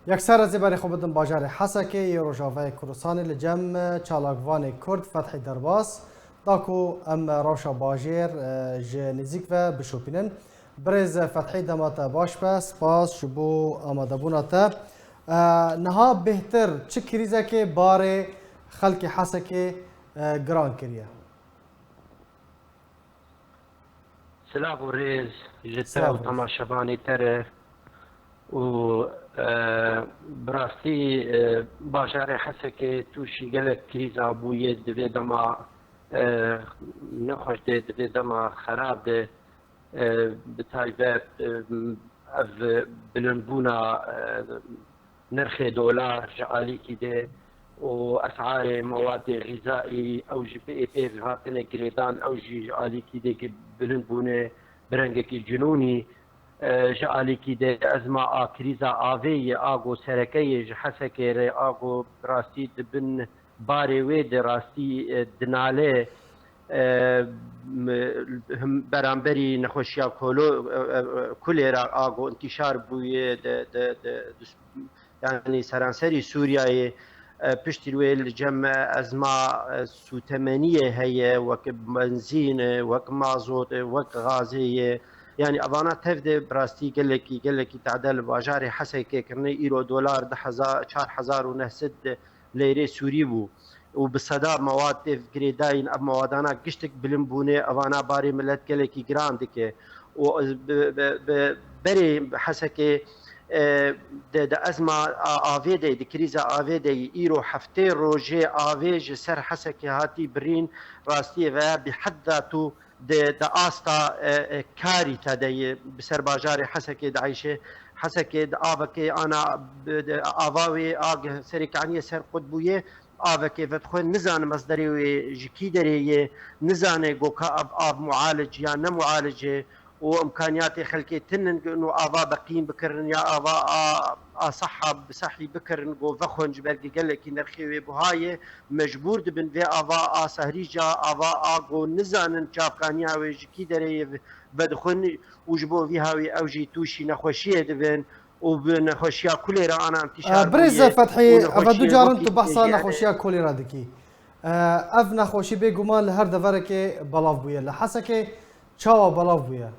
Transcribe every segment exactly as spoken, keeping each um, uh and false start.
Yekser ez ê berê xwe bidim bajarê Hesekê yê Rojavayê Kurdistanê li cem çalakvanê Kurd Fethî Derbas, da ku em rewşa bajêr, e, ji nêzîk ve bişopînin. Birêz Fethî, dema te baş be, spas ji bo amadebûna te. E, niha bêhtir çi krîzekê barê xelkê Hesekê, e, giran kiriye? Silav û rêz ji te û temaşevanê te re û, e, bi rastî, e, bajarê Hesekê tûşî gelek krîza bûye di vê dema, e, nexweş de, di vê dema xerab de, e, bi taybet, e, ev bilindbûna, e, nirxê dolar ji alîkî de û esarê mewadê xîzayî, ew jî bi êpêv hatine girêdan, ew jî ji alîkî de bilind bûne bi rengekî cinûnî, e, ji alîkî de ezma a krîza avê ye, a go sereke ye ji Hesekê re, a go bi rastî di bin barê wê de rastî, e, dinale, e, m-, him beramberî nexweşiya kolo-, e, e, e, kolera a go intîşar bûye de, de, de, de, yanî seranserî Sûriyeyê, e, piştî wê li cem, e, ezma, e, sûtemeniyê heye, wek benzîn e, wek mazot e, wek gazê ye. Yanî evana tev de bi rastî gelekî, gelekî tade li bajarê Hesekê kirine. Îro dolar du hezar, çar hezar û neh sed leyrê Sûrî bû û bi seda mewad tê girêdayîn, ev mewadana giştik bilind bûne, evana barê milet gelekî giran dike û bi, bi, bi berê Hesekê, e, de, de ezma a-, avê de, di krîza avê de yî, îro heftê rojê avê ji ser Hesekê hatî birîn, rastiyê ve bi hedda tu di, di asta, e, e, karî te de yê bi ser bajarê Hesekê dieyşe. Hesekê di avekê ana bi, di ava wê a serê kaniyê ser qut bûye. Avekê vedixwe nizane mesderê wê ji kî derê yê, nizane go ka ev av mualic ya ne mualic e û imkaniyatê xelkê tinin ku ava beqîn bikirin ya ava a, a seha bi sehî bikirin, go vexwin ji ber gelekî nirxê wê buha ye. Mecbûr dibin vê ava a sehrîca, ava a go nizanin çavkaniya wê ji kî derê ye vedixwin û ji bo vî hawî ew jî tûşî nexweşiyê dibin û bi nexweşiya kolera ana intîşar bûye. Birêz Fethî, û ev du nexweşiyê carin wekî tu behsa nexweşiya kolera dikî. E, ev nexweşî bêguman li her deverekê belav bûye. Li Hesekê çawa belav bûye?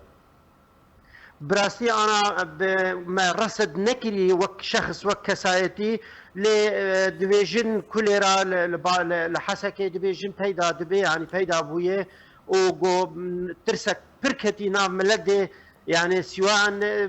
Bi rastî ana bi me resed nekirî wek şexs, wek kesayetî, lê, e, dibêjin kulêra li, li ba-, li, li Hesekê dibêjin peyda dibe, yanî peyda bûye û go, m, tirsek pir ketî nav milet de, yanî siwan, e, e,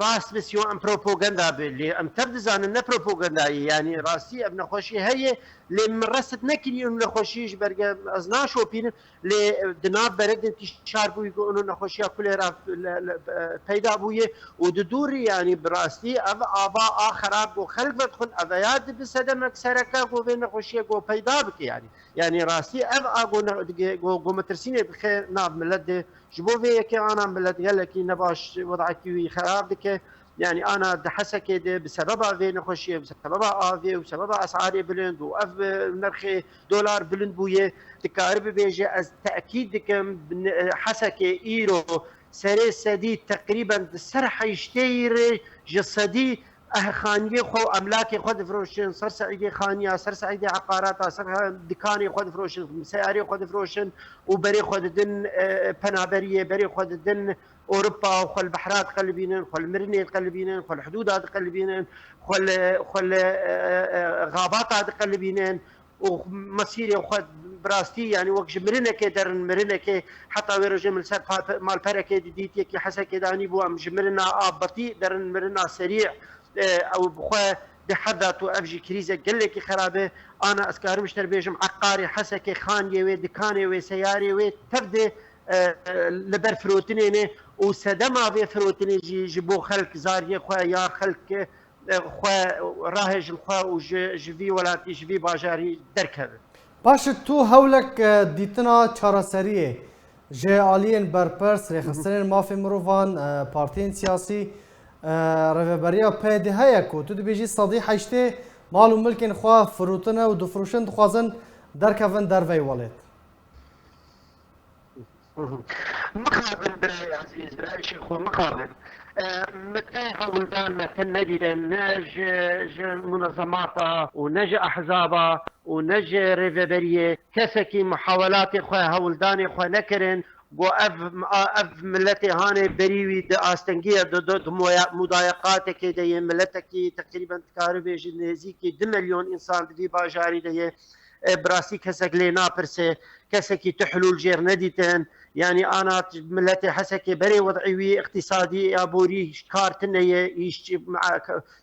rast bi siwan propaganda bi. Lê em tev dizanin ne propagandayî, yanî rastî ev nexweşî heye, lê min resed nekirî ew nexweşî ji ber ge ez naşopînim. Lê, e, di nav berê de intîşar bûyî ku ûno nexweşiya kulêra le, le, e, peyda bûye û di dûrî, yanî bi rastî ev ava a xerab ku xelk vedixwin, ev ya di bi sedemek sereke ku vê nexweşiyê ku peyda bike, yanî. Yanî rastî ev a ku ne-, dike, ku, ku metirsînê dixe nav milet de, ji bo vê yekê ana milet gelekî nebaş, wedakî wî xerab dike. Yanî ana di Hesekê de bi sebeba vê nexweşiyê, bi sebeba avê û sebeba esarê bilind û ev, e, nirxê dolar bilind bûye, dikare bibêje, ez tekîd dikim, bi ne-, Hesekê îro serê sedî teqrîben di ser heştê re ji sedî eh xaniyê xwe û emlakê xwe difiroşin, ser Seîdê xaniya, ser Seîdê eqarata, ser he-, dikanê xwe difiroşin, seyarê xwe difiroşin û berê xwe didin, e, penaberiyê, berê xwe didin Ewropa û xwe li behra diqelibînin, xwe li mirinê diqelibînin, xwe li hidûda diqelibînin, xwe li, xwe li, e, e, e, xabata diqelibînin û mesîrê xwe bi rastî, yanî wek ji mirinekê derin mirinekê, heta wê rojê min li ser pa-, malperekê didît, yekî Hesekê danî bû, em ji mirina a betî derin mirina serî, e, ew bi xwe bi heda tu ev jî krîzek gelekî xerab e. Ana ez karim ji te bêjim, eqarê Hesekê, xaniyê wê, dikanê wê, seyarê wê tev de, e, e, li ber firotinê ne û sedema vê firotinê jî ji bo xelk zariyê xwe ya xelk, e, xwe rahêjin xwe û ji, ji vî welatî, ji vî bajarî derkevin. Paşê tu hewlek, e, dîtina çareseriyê ji aliyên berpirs, rêxistinên mafê mirovan, e, partiyên siyasî, e, rêveberiya P D heye ku tu dibêjî sedî heştê mal û milkên xwe firotine û difroşin, dixwazin derkevin derveyî welêt. Mixabin birayê ezîz, birayê şêxo, mixabin. E, min te hewldan me te nedîtin, ne ji, ji munezemata û ne ji ehzaba û ne ji rêveberiyê. Kesekî muhawelatê xwe, hewldanê xwe nekirin, got, ev, a, ev miletê hanê berî wî di astengiyê de, de, di moya-, mudayeqatekê de yê, miletekî teqrîben dikare bêje nêzîkî du milyon însan di vî bajarî de yê. E, bi rastî kesek lê napirse, kesekî tu hilûl jêr nedîtin. Yanî ana miletê Hesekê berê wed'î wî, iqtîsadî ya borî, kar tune ye, îş,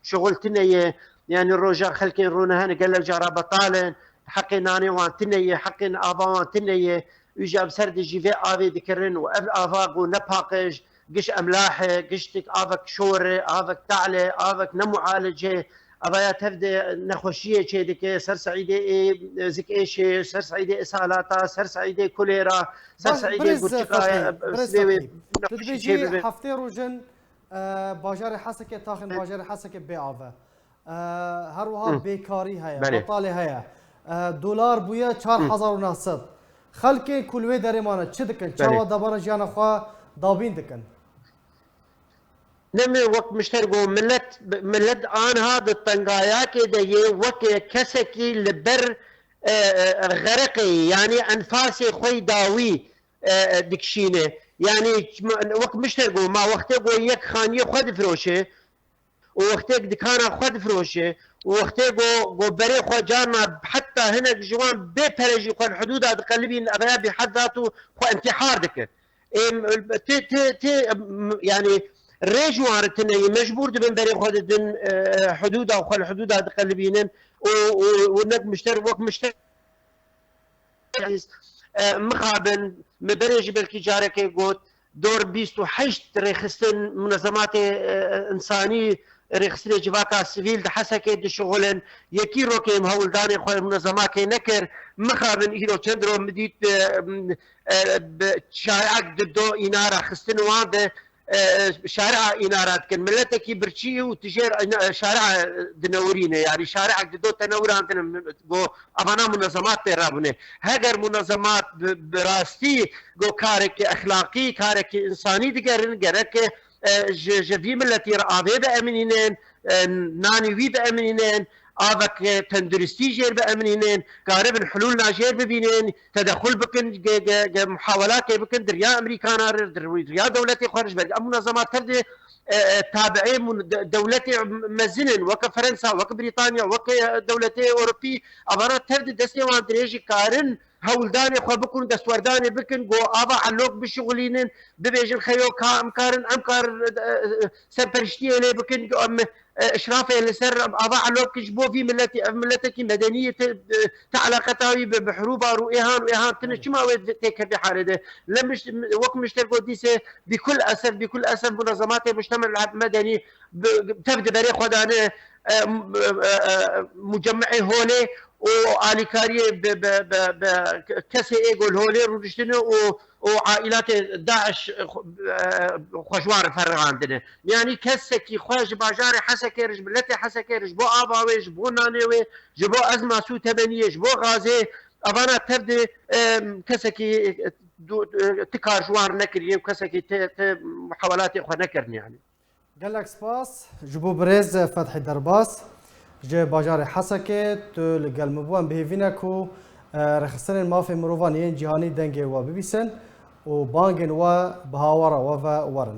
şuxul tune ye. Yanî roja xelkên rûne hene gelek cara betal in. Heqê nanê wan tune ye, heqên ava wan tune ye. Îja bi ser de jî vê avê dikirin û ev ava ku ne paqij, giş emlah e, giştik avek şor e, avek te'l e, avek ne mualic e. Avaya tev de nexweşiyê çêdike, ser seîdê ê zik êşê, ser seîdê ishalata, ser seîdê kulêra, ser Baş, seîdê birêz gurçika, Fetî, e, birêz sibê wê Fetî. Tu nexweşî dibêjî çêbibe. Heftê roj in, e, bajarê Hesekê, taxên bajarê Hesekê bê av e. E, her wiha Hı. bêkarî heye, Belê. betalê heye. E, dolar bûye çar hezar û neh sed. Xelkên ku li wê derê mane çi dikin? Belê. Çawa debara jiyana xwe dabîn dikin? Ne min wek mişter got, millet, millet anha di tengayakê de yê, weke kesekî li ber, e, e, xereqê, yanî enfasê xwe yî dawî, e, e, dikişîne. Yanî wek mişter got, ma wextê got yek xaniyê xwe difiroşe û wextêk dikana xwe difiroşe û wextê got, got berê xwe carna heta hinek ji wan bê pere jî xwe li hidûda diqelibîn, evaya bîhed dat û xwe intîhar dikir. Ê, m-, tê, tê, tê, m-, yanî rê ji wan re tune ye, mecbûr dibin berê xwe didin, e, hidûda xwe li hidûda diqelibînin û, û, û nek mişter, wek mişter, e, mixabin, me berê jî belkî carekê got, dor bîst û heşt rêxistin, munezematê, e, insanî, rêxistinê civaka sivîl di Hesekê dişixulin, yekî rokê em hewldanê xwe munezemakê nekir, mixabin îro çend ro min dît, e, e, bi şareek dido îna ra xistin wan de, e, şare'a îna ra dikin. Miletekî birçî û tijêr îna, şare'a dinewirîne. Yanî şare'ek dido tenewirandine, go avana munezemat tê rabûne. Heger munezemat bi, bi rastî go karekî exlaqî, karekî insanî digerin, gereke, e, ji, ji vî miletî re avê biemînînin, e, nanî wî biemînînin, avek, e, tenduristî jêr biemînînin, karibin hilûlna jêr bibînin, tedexul bikin, ge, ge, ge muhawelakê bikin, di riya Amerîkana re, di riya dewletê xwe re, ji ber em munezemat tev de, e, e, tabi'ê mun-, de, dewletê mezin in, weke Ferensa, weke Brîtanya, weke, e, dewletê Ewropî, avara tev de destê wan dirêj e, karin hewldanê xwe bikin, destwerdanê bikin, go ava elok bişixulînin, bibêjin xeyo ka em karin, em kar, e, e, serperiştiyê lê bikin, go em, e, işrafê li ser ava elok ji bo vî miletî, ev miletekî medenî ye, ti, e, ti eleqeta wî bi, bi hirûbar û êhan û êhan tine, çima wê tê kevî halê de? Lem miş-, wek mişter got dîse, bîkul esef, bîkul esef munezematê mujtema medenî bi, tev di berê xwe dane, e, m-, e, e, mucemme'ê holê û alîkariyê bi, bi, bi, bi kesê ê gol holê rûniştine û, û aîlatê DAIŞ xwe, e, xwe ji wan re ferixandine. Yanî kesekî xwe ji bajarê Hesekê re, ji miletê Hesekê re, ji bo ava wê, ji bo nanê wê, ji bo ezma sû temeniyê, ji bo gazê, avana tev de, e, kesekî, e, du-, e, ti kar ji wan re nekiriye û kesekî ti, ti muhawelatê xwe nekirin yanî. Gelek spas ji bo birêz Fethî Derbas ji bajarê Hesekê, tu li gel min bû. Em bi hêvî ne ku, e, rêxistinên mafê mirovan yên cîhanî dengê we bibîsin û bangên we bi hawara we ve werin.